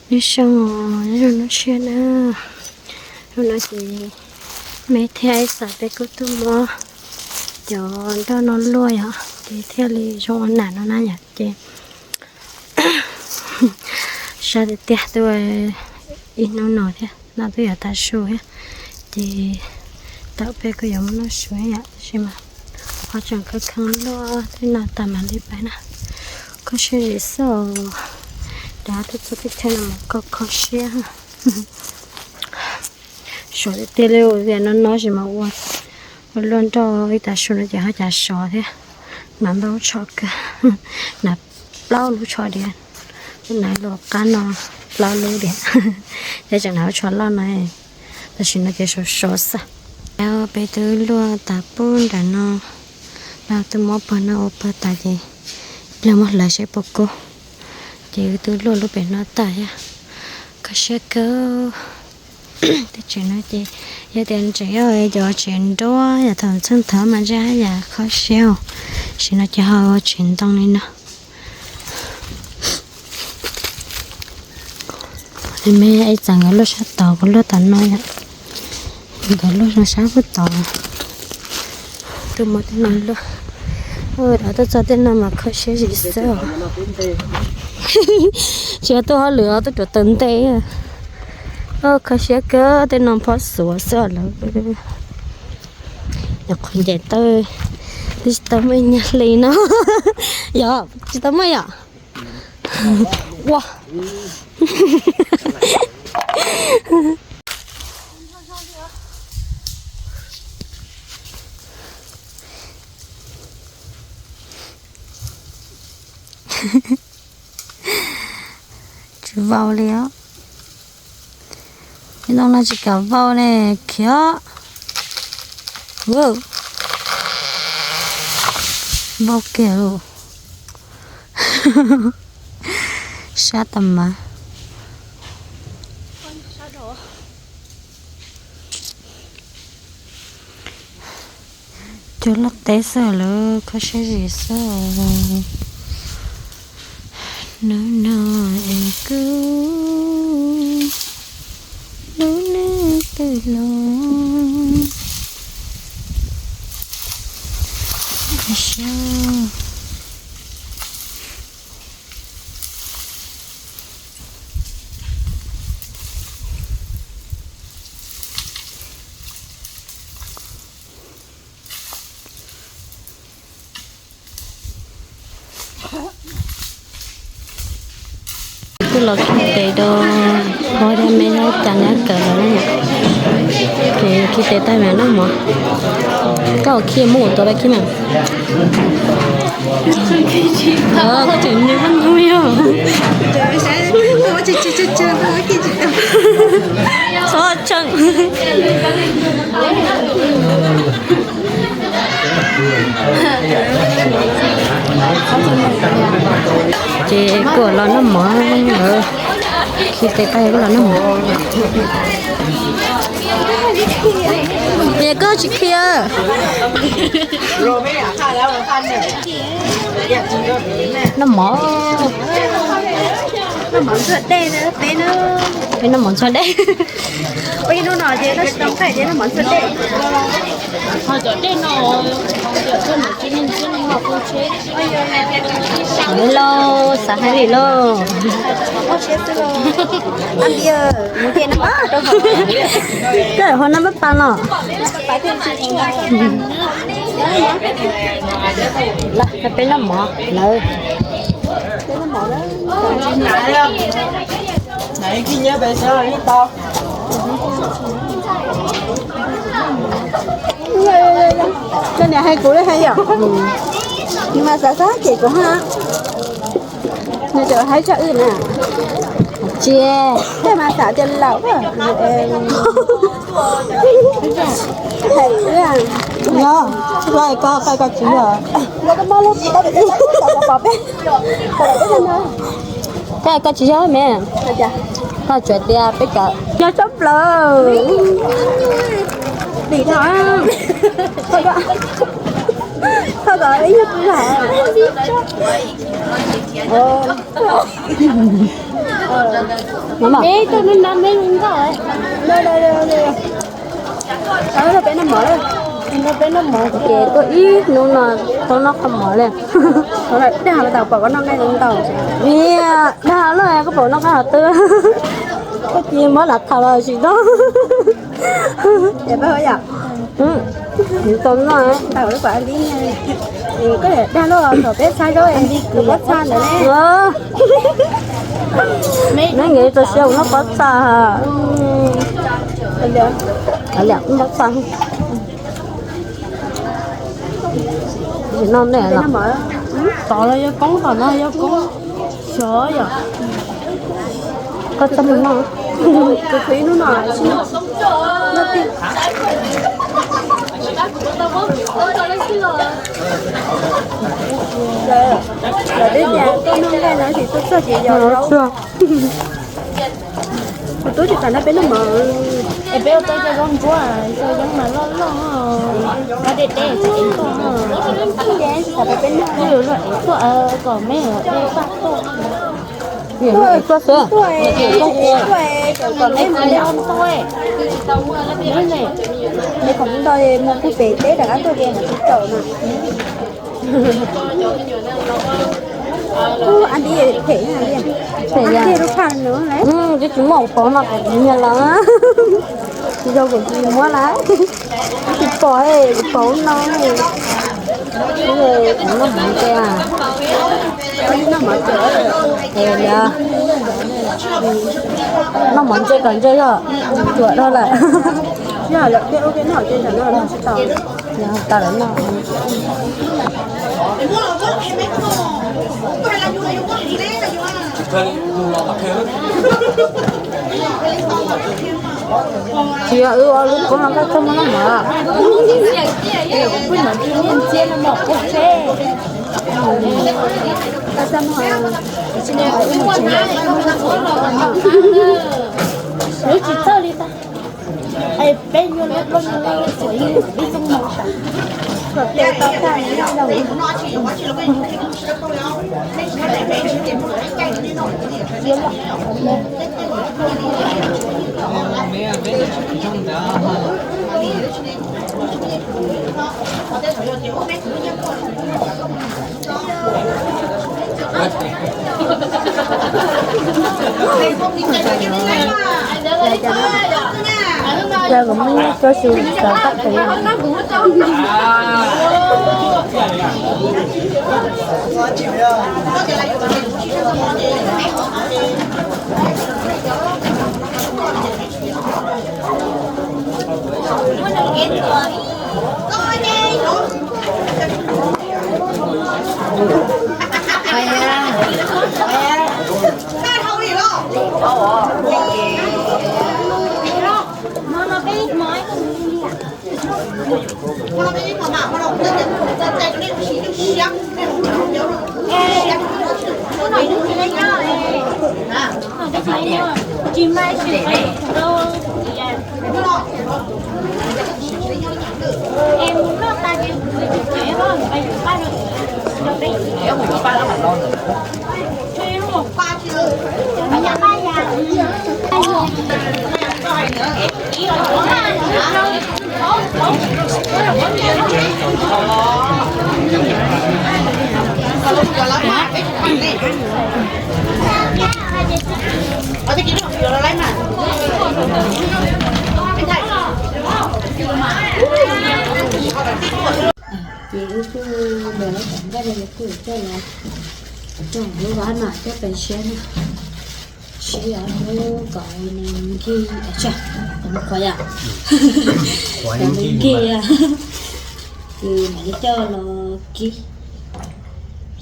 Nyob zoo, nyob zoo hnub tshiab na. Hnub no ces me thiab ib txhais peb kuj tuaj muab cov nroj no luaj yom, ces thiaj li zoo ua nam no na yom. Ces sab tiag tiag tuaj ib hnub no thiab no twb yuav tav su thiab, ces thaum peb kuj yuav muab noj su yom, tab sis mas ho tseem kheev kheev luaj tej no tas mam li pais na. Kho siab zim xwb os, dab tuaj txog teb chaws no mas kho kho siab. Sov tiag tiag li, tias no no tsis mas ua, ua luaj nroj ib tav su no ces ho cas sov thiab. Hnav ntau lub tsho kawg, hnav plaub lub tsho diam, hnav lub qab no plaub lub diam, thiab tseem hnav lub tsho loj no, tam sim no ces sov sov xwb. Peb twb luaj tas pub nram no, no twb muab pawg no ua pawg tas ces pliag muab hlawv seb puas kub. Ces wb twb luaj lub pem no tas thiab, kho siab kawg. Tej tsev no ces yog tias tseem yog cov tsev nruab yam thaum txheej thaum mas ntshe haj yam kho siab, tam sim no ces ho ua tsev ntoo li no. Me ib txhais nkawd luaj sab tod, kuv luaj tom no yom. Nkawd luaj sab puag tod. Tuaj muab tej no luaj. Dab tuaj txog tej no mas kho siab zim xwb os. Tsis yog tuaj hauj lwm os, tuaj rauv taws ntej. Kho siab kawg, tej no phob xuav xwb os lawm. Nyuam qhuav ncaim tau, twb tsis tau muaj ib nyuag hli no. Yog tsis tau muaj yom. Ua, tsis vau li os. Ntoo no tsis kam vau ne, khiav. Vau kiag lauj. Sab tas mas. Cov loj teb xwb lawm, kho siab zim xwb os. Hnub no es kuv lub neej twb los. Kuj los khi tes rau, pog thiab me thiab cas nyab kawm lawm na. Ces khi tes tag mas noj mov. Koj ua khi muab kuv tua tau khi mas. Koj tseem nws koj ntug yog. Txhob tseem. Ces kuj los noj mov, khi tes tag kuj los noj mov. Es koj tsis khi. Noj mov. Noj mov ntxuag dej na peb na. Peb noj mov ntxuag dej. Ua ib hnub no ces koj tsis tau nqaij ces noj mov ntxuag dej. Lauj, xav hais li lauj. Koj ho noj pab pas no. Los, peb noj mov lawm. Koj niam hais kuv li hais yom. Nws mas xav xav cem kuv ha. Nws cov haib tshaj wb na. Tsis, tej mas xav tias laus. Hais wb. Nyob, koj koj tsis yog. Tej koj tsis yog me. Koj tsuas tias peb cov yog tsob plaws. Dim no. Thov kom ib nyuag pw hov. Meb tuaj hnub no meb ntau. Ces tuaj ib hnub no tau noj qhov mov li. Dag tau pom koj noj nqaij ntau. Niam, dag loj koj pom noj qab hov twg? Koj cia muab lam tham los sim no. Tau noj. Dag loj thaum peb txhab zaub es kuv txhab ntawd ne. Neb nkev txog siav kuv noj pob txha. Pob txha. Noj nej los? Tom los yog koob, tom no yog koob. Xyov yom. Koj txaj muag noj. Kuv ib hnub no. Lawv twb tias tuaj noj nqaij no tsis tuaj txog ces yog zaub. Kuv tub tsis kam nrog peb noj mov. Es peb ua tau cov zaub ntsuab, cov zaub mas loj loj, qab deb deb tsis tuaj. Tsis kam peb noj. Tuaj kom meb tuaj tuaj. Tuaj xwb. Tuaj kom meb mus noj. Meb kom mus noj mus pub pem teb rov qab tuaj ces tsis tau mas. Phem, phem yam. Twb tsis muaj kuv pauv no kom kuv nyiag lawm. Tsis yog kuv tsis muab lawm. Tsis pom, kuv pauv no. Noj mov ntse, noj mov ntse kom ntse yog tuam dhau lawm. Tsis tau lawm no. Tsis yog wb ua lub koob no koj txaj muag noj mov. Lub tsis txawj li tas. Peb yuav lub koob no ib txooj moo. Ces kuv muab nyiaj tso xyuas xav tau qhov. Ces wb kuj los lawv cov nqaij no kuj coj los coj lub vab no coj pes siab no, siab yog lub kom nws nkig, qhuav yom, kom nws nkig, ces mam li coj los kib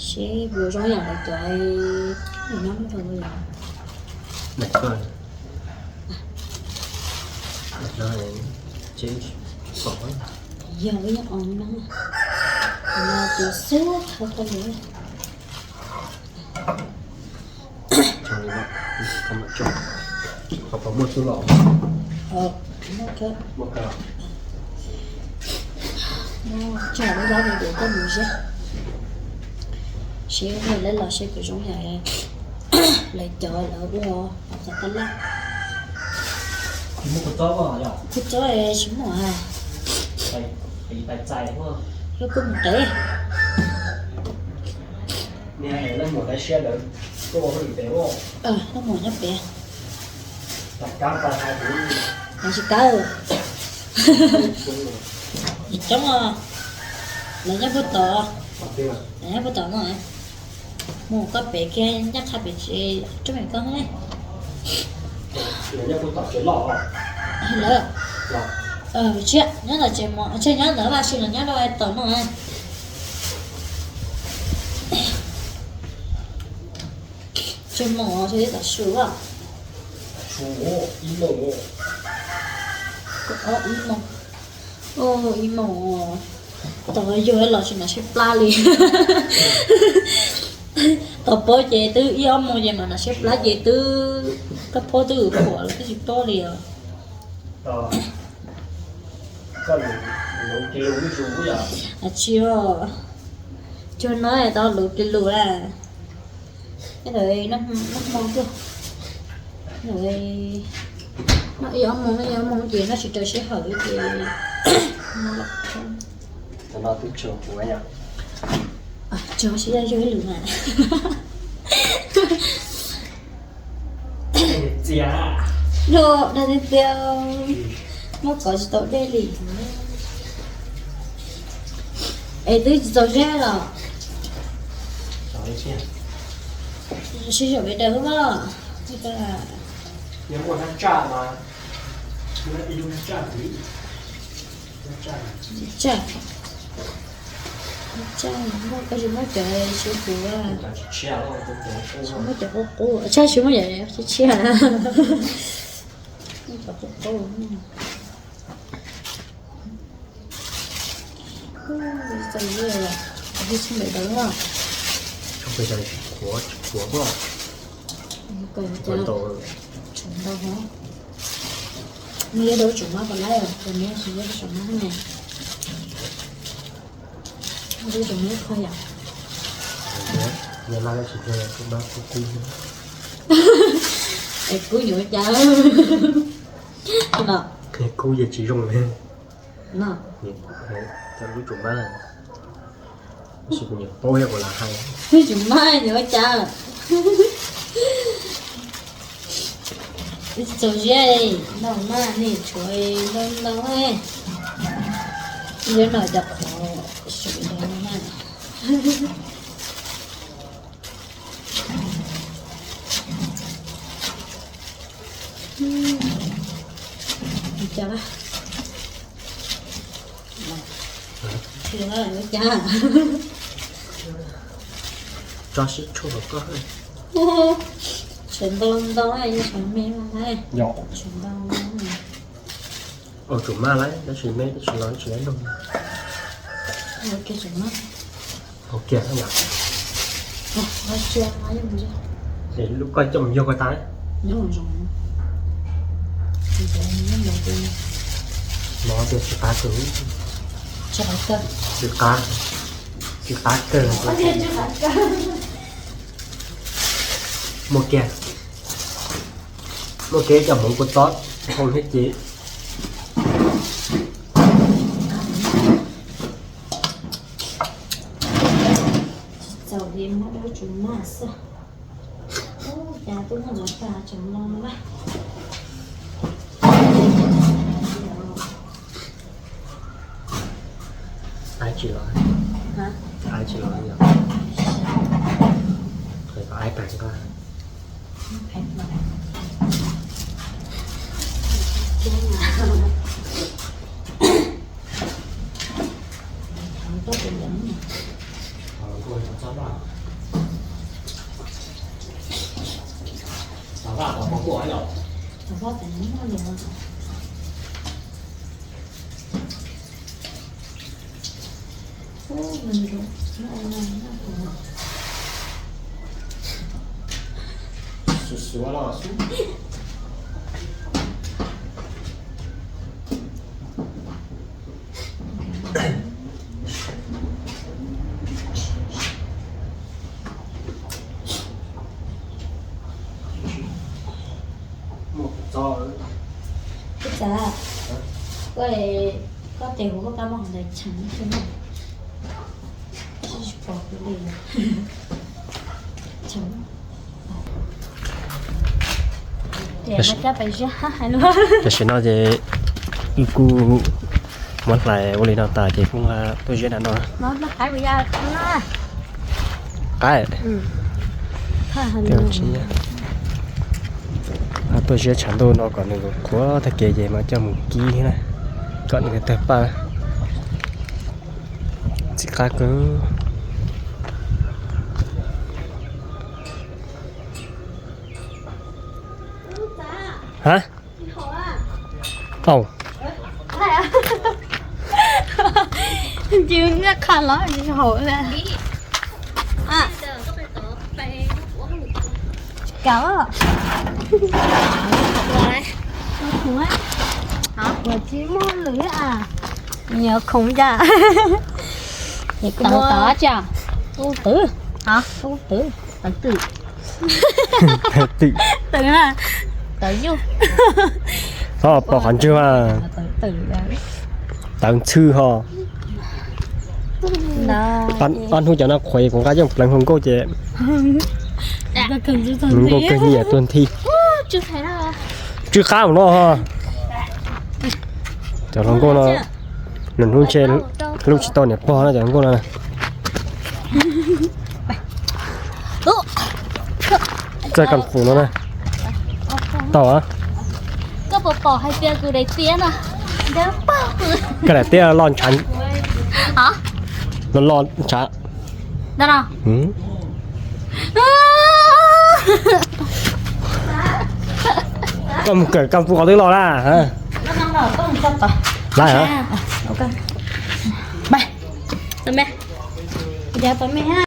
seb puas zoo yam li cov nyob rau yog ib yam os no, no tus xub thawj qhov lawm. Tso lub vab no ces koj mus seb, seb lawv los seb puas zoo yam. Lawv cov lawv ua qhov tab laj. Kuv txob tsis muaj, lawv kuj mus qev. Leej muam nyob pem. Tsis kaw. Coob os. Lawv nyob puag tod. Lawv nyob puag tod no. Mus koj pem kiag, nyob qhov pem tsev rub me koj ne. Lawv, tsis nyob ntawd, nyob ntawd vaj si los nyob rau tom no. Tseg moos, tseg ib tag su. Ib moos, ib moos, tau yug los tsis nov siab plab li. Tau paub ces twb ib ob moos ces mas nov siab plab ces twb kab phob twb ywm huam los twb tsis paub li os. Tsis, cuag no tau luv plig lus a. Noj hmo, noj ib ob moos, noj ib ob moos ces noj tsis raws sij hawm ces tsuas sib zog yug ib lwm mas. Dag tiag tiag, muab kov tsis tau dej li. Es twb tsis txaus zeb los? Sib zaum pem daws xwb mas. Tsaj, tsaj, koj tsis muab cov siav qus, muab cov qub qub, tsaj tsis muab cov tshiab tshiab, muab cov qub qub. Txaus zeb, tsum pem daws, tsum pem daws, tsum qhuav, tsum qhuav, tsum ntau, nws yog dab tsum mab pas laib os, tus neb tsis yog dab tsum mab ne. Dab tsum mab qhov yam, yog laj tsis yog tsum mab kub kub. Es kub yuav cas? Kub yog tsis zoo li. Cov lub tsum mab, tab sis kuv nyiam paub thiab kuv lam hais. Tsum mab yuav cas? Txaus zeb, ntau maj nej tshuav ntau ntau, yuav noj cov qhuav, tsum ntau maj. Cas, cas, tso sib tshuaj rau koj. Tshuav ntau ntau, tshuav me, tshuav ntau. Ua tsum mab lawm tab sis me tab sis los tsis tau noj. Ua kiag, es lub koj coj mus yug koj tas. Mov tias tsis qab kawg, tsis qab, tsis qab kawg. Muaj kiag, muaj kiag cov hmoov kua txob hau thiab ces. Tsis txaus li muab dab tsum mab xwb. Ub, cas twb muab ntxuav tag tseem no na. Aib tsis los, aib tsis los yog, aib pem nqaj. Ib txav, koj, koj tes huv koj pab muab qhov ntawd cheem tsis pom kuv li. Tiam sis no ces wb kuj muab hlais ua li no tas ces kuj tuaj ziab nram no. Qaib, tuaj ziab tshav ntuj no kom nws qhuav tag kev ces mam coj mus kib na, kom nws tawg paj. Txij qab kawg. Ha? Au. Cia neb qha los tsis haum li. Kam, kuv tsis muaj lwm a. Nyiam khoom cas? Tawv tawv tsis? Tub twm. Tub twm, tawv twm. Twm, tawv yuj. Txhob pom qhov ntswg mas. Tawv ntxhw ho. Ob hnub cov no qhuav kuv nqa coj pleev hluas nkauj ces hluas nkauj kawg nyiam tuag nthi. Tsw qab mus no ho. Cov hluas nkauj no, nws hnub ntshe hlub tsis tau niam pog no cov hluas nkauj no. Txawj kam fum no na. Tau a. Koj puas pom hais tias kuv daim tiab no, koj daim tiab loj ntshav, loj ntshav. Koj mus kawm kam fum qhov twg los na? Lawm hov.